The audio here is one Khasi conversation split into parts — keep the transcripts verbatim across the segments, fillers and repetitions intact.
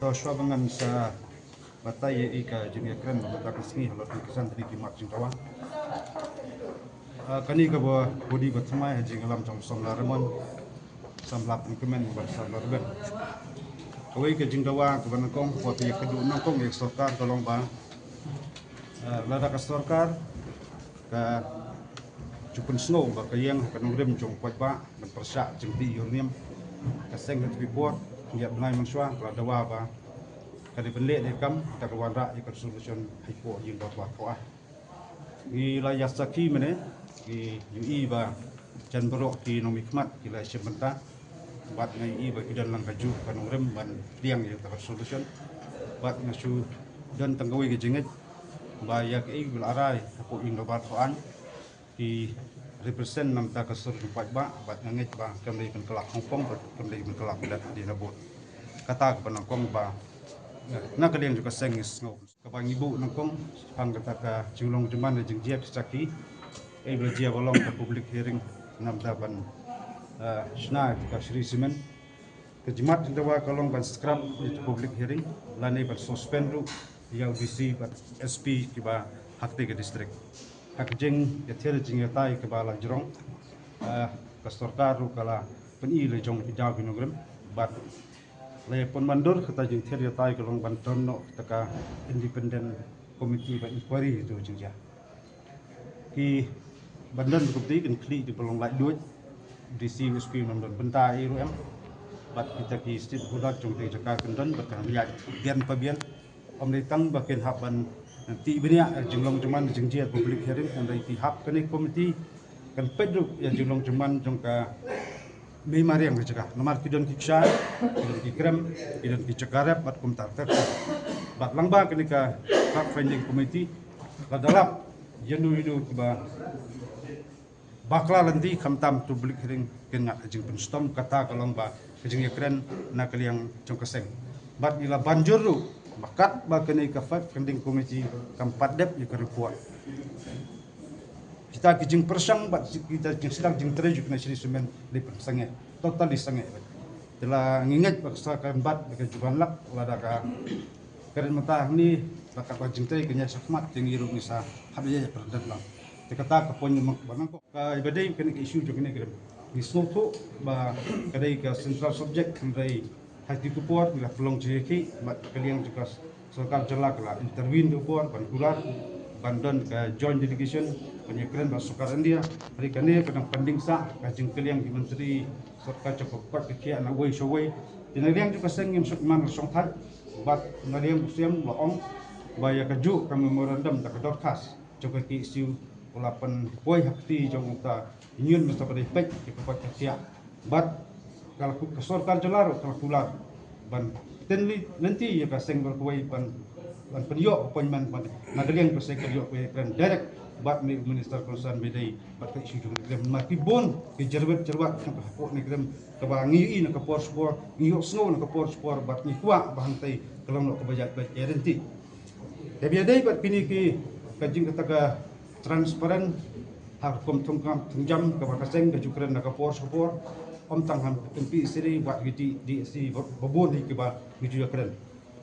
To shuwa ba ngan sa batai ïa ka jingïakren ba mynta ka sngi halor ki khyndai tylli ki mat jingdawa. Ah, kane ka body ba thymmai ha jingïalam jong samla Raymond, samla Pynkmen bad samla Rben. Kawei ka jingdawa kaba nyngkong, kaba ïakynduh nyngkong ïa ka sorkar ka long ba, ah, lada ka sorkar ka ju pynsngew ba ka ïeng ha ka nongrim jong u paidbah ban pyrshah jingtih ïa u niam, ka seng ha kata ka por, ïa bnai mynshuwa ka la dawa ba ka dei ban leh ne kam, kata ka wanrah ïa ka resolution hapoh ïing dorbar thaw aiñ. Ngi la ïa sakhi mynne, ngi ïohi ba jan baroh ki nongmihkhmat ki la shim bynta. Bad nga ïohi ba ki don lang kajuh ka nongrim ban pdiang ïa kata ka resolution. Bad nga shu don tang kawei ka jingngeit ba ïa kaei ba la rai hapoh ïing dorbar thaw aiñ ki represent na bynta ka sur jong u paidbah, bad nga ngeit ba kam dei ban kylla hongpong, bad kam dei ban kylla bilat hadien habud. Kata kaba nyngkong ba na ka liang jong ka seng ngi sngew. Kaba ngi buh nyngkong shaphang kata ka jinglong jingman ne jingjia ki sakhi, eh, ba la jia ba long ka public hearing na bynta ban, eh, shna ïa ka Shree Cement. Ka jingmat jingdawa ka long ban scrap ïa ka public hearing lane ban suspend ruh ïa u D C bad S P kiba ha katei ka district. Ha ka jingïathied jingïatai kaba la jrong, eh, ka sorkar ruh ka la pyni la jong ki daw ki nongrim bad la ïa pynmyndur kata jingïathied jingïatai ka long ban don noh kata ka independent committee ba inquiry ïa ka jingjia. Ki ban don committee kan khlieh da ba long laitluid, D C, S P ym don bynta ei ruh em. Bad kita ki stakeholder jong ka jaka kan don bad kan ïa bian pa bian. Ym dei tang ba kin hap ban tih bniah ïa ka jinglong jingman jingjia public hearing, hynrei ki hap kane committee kan peit ruh ïa ka jinglong jingman jong ka mei mariang ka jaka. Namar ki don ki kshaid, ki don ki krem, ki don ki jaka rep bad kumta ter ter. Bad lyngba kane ka fact finding committee la da lap ïano ïano kiba bakla lynti khamtam tu public hearing kin ngat ha jingpynshitom, kata ka long ba ka jingïakren na ka liang jong ka seng. Bad ngi la ban jur ruh ba katba kane ka fact finding committee kam pat dep ïa ka report, kita ki jingpyrshang bad kita ki jingsdang jingtrei jong kane ka Shree Cement dei pynsangeh, totally sangeh. Te la ngi ngeit ba ka sorkar kan bat da ka juban lak lada ka kren mynta hangne, ba katba jingtrei kan ïaid shakhmat te ngi ruh ngi sa hap ïa ïa pyrshang lang. Te kata ka point number ba nyngkong. Kaba dei kane ka issue jong kane ka rim, ngi sngewthuh ba ka dei ka central subject, hynrei ha kito ki por ngi la pynlong jingïakhih bad ka liang jong ka sorkar jylla ka la intervene da ka por ban kular ban don ka joint delegation ban ïakren bad sorkar India. Hynrei kane ka dang pending sah, ka jingkylliang ki myntri sorkar jong ka koit ka khiah na uwei sha uwei. Te na liang jong ka seng ngim shym man shongthait bad na liang u Siem la ong ba ïa kajuh ka memorandum da ka dorkhas jong ka K S U u la pynpoi ha kti jong uta Union Minister ba dei peit ïa ka koit ka khiah. Bad ka la ku-, ka sorkar jylla ruh ka la kular ban tynli lynti ïa ka seng ba la kawei ban, ban pynïoh appointment ban na ka liang ka seng ka la ïoh ka ïakren direct bad une u minister concern ba dei bad ka issue jong ka rim. Namar ki bun ki jyrwat jyrwat jong ka hapoh ne ka rim kaba ngi ïohi na ka por sha por, ngi ïohsngew na ka por sha por bad ngi kwah ba hangtei ka long noh kaba ïaid beit ïa lynti. Te ba ïadei bad kine ki, ka jing kata ka transparent ha ka rukom thungkam thungjam kaba ka seng ka ju kren na ka por sha por, ym tang ha ka M P C re bad ki D, D C ba, ba bun hi kiba ngi ju ïakren.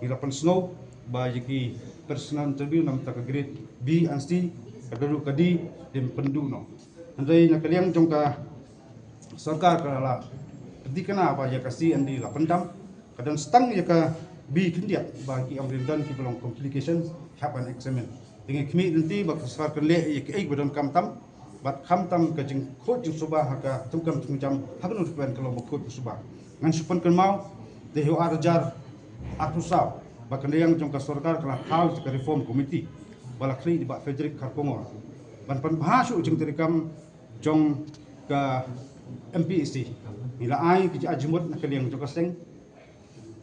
Ngi la pynsngew ba ïa ki personal interview na bynta ka grade B and C, ka da ruh ka D, dei pynduh noh. Hynrei na ka liang jong ka sorkar ka la pynthikna ba ïa ka C and D la pyndam, ka don stang ïa ka B khyndiat ba ki ong rin don kiba long complication, hap ban examine. Te ngi khmih lynti ba ka sorkar kan leh ïa kiei kiba donkam tam bad khamtam ka jingkhuid jingsuba ha ka thungkam thungjam ha kano ruh ka long ba khuid ba suba. Ngan shu pynkynmaw, te ha u ar hajar arphew saw ba ka liang jong ka sorkar ka la thaw ïa ka reform committee ba la khlieh da i Bah Frederick Kharkongor ban pynbha shuh jingtreikam jong ka M P E C. Ngi la ai ki jingai jingmut na ka liang jong ka seng.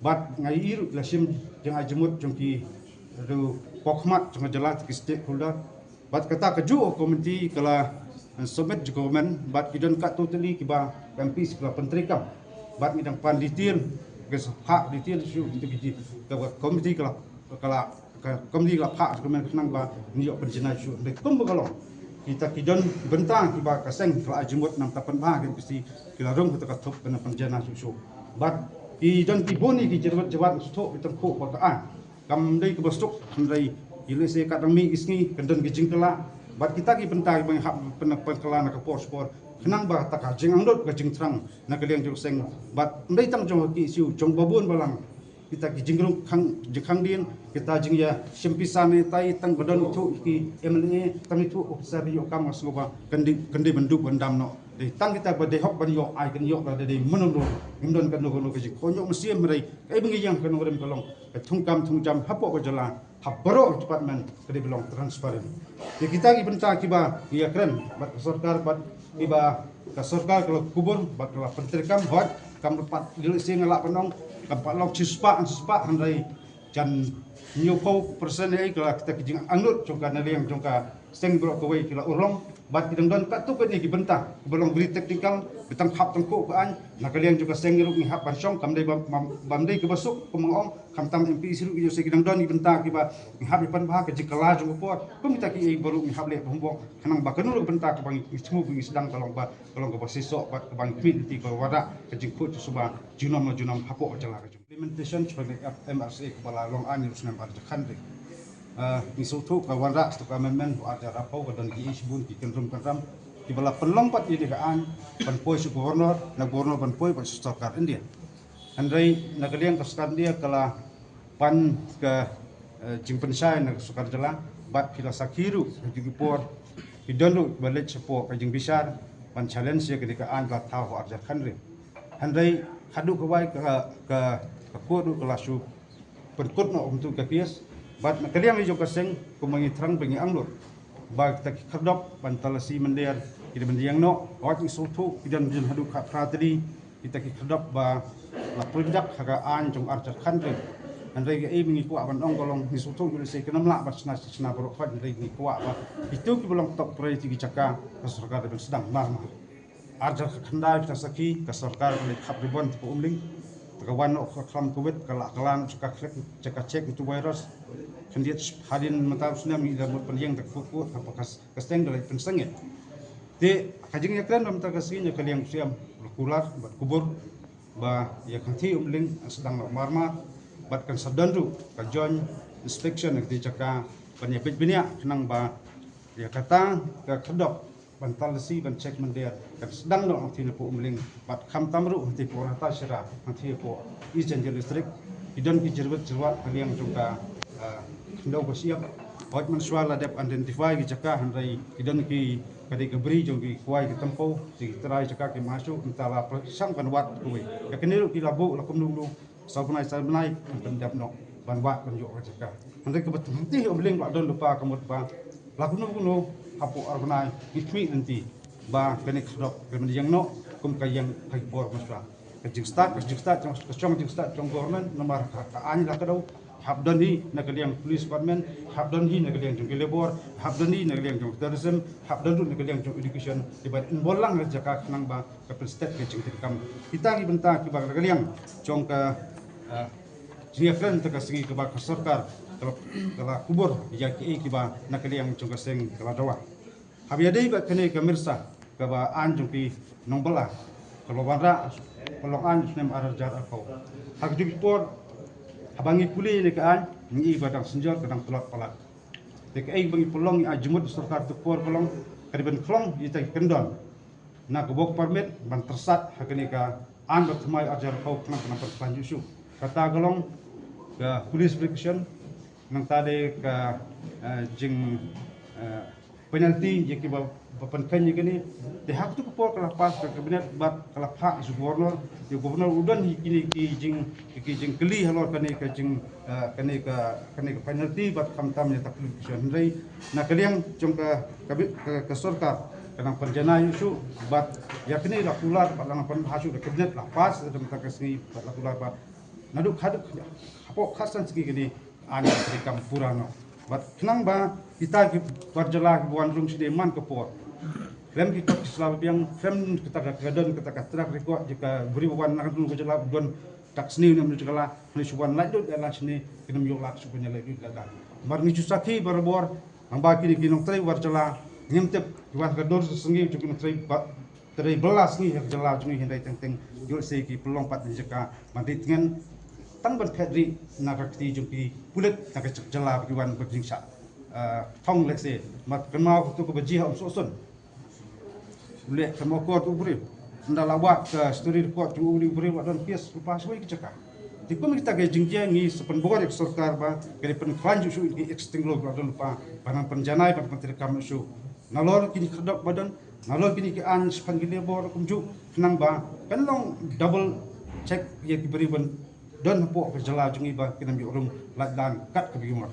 Bad nga ïohi ruh ki la shim jingai jingmut jong ki ruh, pohmat jong ka jylla, ki stakeholder. Bad kata kajuh ka committee ka la submit jong ka government bad ki don katto tylli kiba ka M P E C ka la pyntreikam. Bad ngi dang pan detail, ka sa phah detail shuh ki, ki, ka committee ka la, ka la ka committee ka la phah jingkmen khnang ba ngi ïoh pynjanai shuh. Hynrei kumba ka long, kita ki don bynta kiba ka seng ka la ai jingmut na ka bynta pynbha ka M P E C, ki la rung kata ka thup ban pynjanai shuh shuh. Bad Ki don ki bun ki jyrwat jyrwat stok ki tang khuh ba ka ai. Kam dei kaba suk hynrei ïa lehse ka dang mih ki sngi kan don ki jingkylla. Bad kita ki bynta ki ba ngi hap pyn- pynkylla na ka por sha por. Khnang ba kata ka jingangnud ka jingthrang na ka liang jong seng. Bad ym dei tang jong ki issue jong ba bun balang. Kita ki jingrung khang jingkhang dien, kita jingïa shim pisa ne tai tang ba don ithuh ki M L A, tang ithuh officer ïoh kam nga sngewbha kan dei kan dei ban duh ban dam noh. Dei tang kita ba dei hok ban ïoh ai kan ïoh la dei mano mano. Ngim don kano kano ka jingkhynñiuh mynsiem hynrei kaei ba ngi ïeng ka nongrim ka long ka thungkam thungjam hapoh ka jylla ha baroh department ka dei ba long transparent. Ïa kita ki bynta kiba ngi ïakren bad ka sorkar bad kiba ka sorkar ka la kubur bad ka la pyntreikam hooid kam pat lehse nga lah ban ong kam pat long shispah shispah hynrei jan hynñiewphew percent ei ka la kita ki jingangnud jong ka na liang jong ka seng baroh kawei ki la urlong bad ki dang don katto katne ki bynta kiba long very technical ba tang hap tang khuh ka aiñ na ka liang jong ka seng ruh ngi hap ban shong kam dei ba bam dei kaba suk kum nga ong khamtam M P E C ruh ki jong se ki dang don ki bynta kiba ngi hap ïa pynbha ka jingkylla jong ka por kum kita ki ei baroh ngi hap leh homework khnang ba kano ruh ka bynta kaba ngi thmu ba ngi sdang ka long ba ka long kaba shisha bad kaba ngi khmih lynti ba wanrah ka jingkhuid jingsuba junom la junom hapoh ka jylla ka jong. Implementation jong ka M R C A kaba la long aiñ ruh snem ar hajar khathynriew. Ah, ngi sngewthuh ka wanrah sha ka amendment ha ar hajar arphew ka don ki ei shibun ki kynrum kynram kiba la pynlong pat ïa ka aiñ ban poi sha governor na governor ban poi pat sha sorkar India. Hynrei na ka liang ka sorkar India ka la pan ka, eh, jingpynshai na ka sorkar jylla bad phi la sakhi ruh ha ki por ki don ruh ba leit shapoh ka jingbishar ban challenge ïa kane ka aiñ ba la thaw ha ar hajar khathynriew. Hynrei haduh kawei ka ka ka court ruh ka la shu pynkut noh kumtu ka case bad na ka liang jong ka seng kumba ngi thrang ba ngi angnud ba kita ki khyrdop ban talasi mynder ki dei ban ïeng noh. Hooid ngi sngewthuh ki don jin haduh khatphra tylli kita ki khyrdop ba la pynjah ha ka aiñ jong ar hajar khathynriew. Hynrei kaei ba ngi kwah ban ong ka long ngi sngewthuh ïa lehse kim lah ban shna shna baroh hooid hynrei ngi kwah ba itu kiba long top priority ki jaka ka sorkar dei ban sdang mar mar. Ar hajar khatkhyndai phi la sakhi ka sorkar ka leit khap ribbon hapoh Umling. Te ka wan noh ka khlam Covid ka la kylla noh jaka check jaka check into virus. Khyndiat hadien mynta u snem ngi la mut pynïeng da ka kut kut haba ka seng da leit pynsangeh. Te ka jingïakren ba mynta ka sngi na ka liang u Syiem la kular bad kubur ba ïa ka hangthie Umling sdang noh mar mar bad kan sa don ruh ka joint inspection na ka jaka ban ïa bit bniah khnang ba ïa kata ka khyrdop ban talasi ban check mynder kan sdang noh hangthie napoh Umling bad khamtam ruh hangthie hapoh Rangtashira hangthie hapoh East Jaintia District. Ki don ki jyrwat jyrwat ha liang jong ka, ah, khyndew ka shyiap. Hooid mynshuwa la dep identify ki jaka hynrei ki don ki ka dei ka bri jong ki kwai ki tympew ki trai jaka ki mashu mynta la pyrshang ban wad kawei. Ka kane ruh ki la buh la kumno kumno Saw bnai saw bnai kan pyndep noh ban wad ban ïoh ka jaka. Hynrei kaba hangtei Umling ba don lypa ka mut ba la kumno kumno hapoh ar bnai ngi khmih lynti ba kane ka khyrdop kan ïeng noh kum ka ïeng ha ki por mynshwa. Ka jingstad ka jingstad jong ka shong jingstad jong government namar ka aiñ la kdew. Hap don hi na ka liang police department, hap don hi na ka liang jong ki labor, hap don hi na ka liang jong tourism, hap don ruh na ka liang jong education. Kiba involve lang ha jaka khnang ba ka pynstet ka jingtreikam. Kita ki bynta kiba na ka liang jong ka, eh, jingïakren ta ka sngi kaba ka sorkar ka la, ka la kubur ïa kiei kiba na ka liang jong ka seng ka la dawa. Haba ïadei bad kane ka MIRSA kaba aiñ jong ki nongbylla kaba wanrah ka long aiñ snem ar hajar arphew. Ha kajuh ka por haba ngi pule ïa ka aiñ ngi i ba dang synjor ka dang tlot palat. Te kaei ba ngi pynlong ïa jingmut sorkar tu por ka long ka dei ban khlong ïa ta ki kyndon na ka work permit ban tyrsad ha kane ka aiñ ba thymmai ar hajar arphew khnang ka nang pynplan ïa u shu. Kata ka long ka police verification nangta de ka, eh, jing, eh, penalty ïa kiba ba pynkheiñ ïa kane. Te ha katu ka por ka la pass ka cabinet bad ka la phah ïa u governor. Ïa u governor u don ïa kine ki jing ki jingkylli halor kane ka jing, eh, kane ka kane ka penalty bad khamtam ïa ta police station. Hynrei na ka liang jong ka ka, ka, ka sorkar ka nang pynjanai ïa u shu bad ïa kane la kular bad la nang pynbha shu da cabinet la pass da mynta ka sngi bad la kular bad naduh khaduh hapoh khatsan sngi kane aiñ ka treikam pura noh. Bad khnang ba kita ki bar jylla kiba wan rung shane man ka por khlem ki kot ki sla ba biang khlem kata ka don kata ka track record jong ka bri ba wan na ka jylla ba don tak sniew ne mnu jylla ne shu wan lait lut ïa la shane kinem ïoh lad shu ban ïa lait lut lada. Namar ngi shu sakhi barabor nang ba kine ki nongtrei bar jylla ngim tip ki wan ka dur sa sngi jong ki nongtrei ba Te dei bylla sngi ha ka jylla jong ngi, hynrei teng teng ïoh lehse ki pynlong pat na jaka ban ri tngen tang ban phet ri na ka kti jong ki pulit na ka jylla ba ki wan ba ki jingshah thong lehse. Mat kynmaw katu ka ba ji ha um soh sun. Leh ka mokor tu bri nda la wad ka story record tu bri bri wa don pias rupa shwai ka jaka. Ti kum kita ka jingjia ngi sa pynbor ïa ka sorkar ba ka dei pynkhlaiñ shu ki extinguisher ba don pa ba nang pynjanai ba pyntrikam shu. Nalor kini khadok ba don, nalor kini ki an shaphang ki labor kumjuh khnang ba kan long double check ïa ki bri ban don hapoh ka jylla jong ngi ba kin ym ïoh rung lait lan kat ka biumar.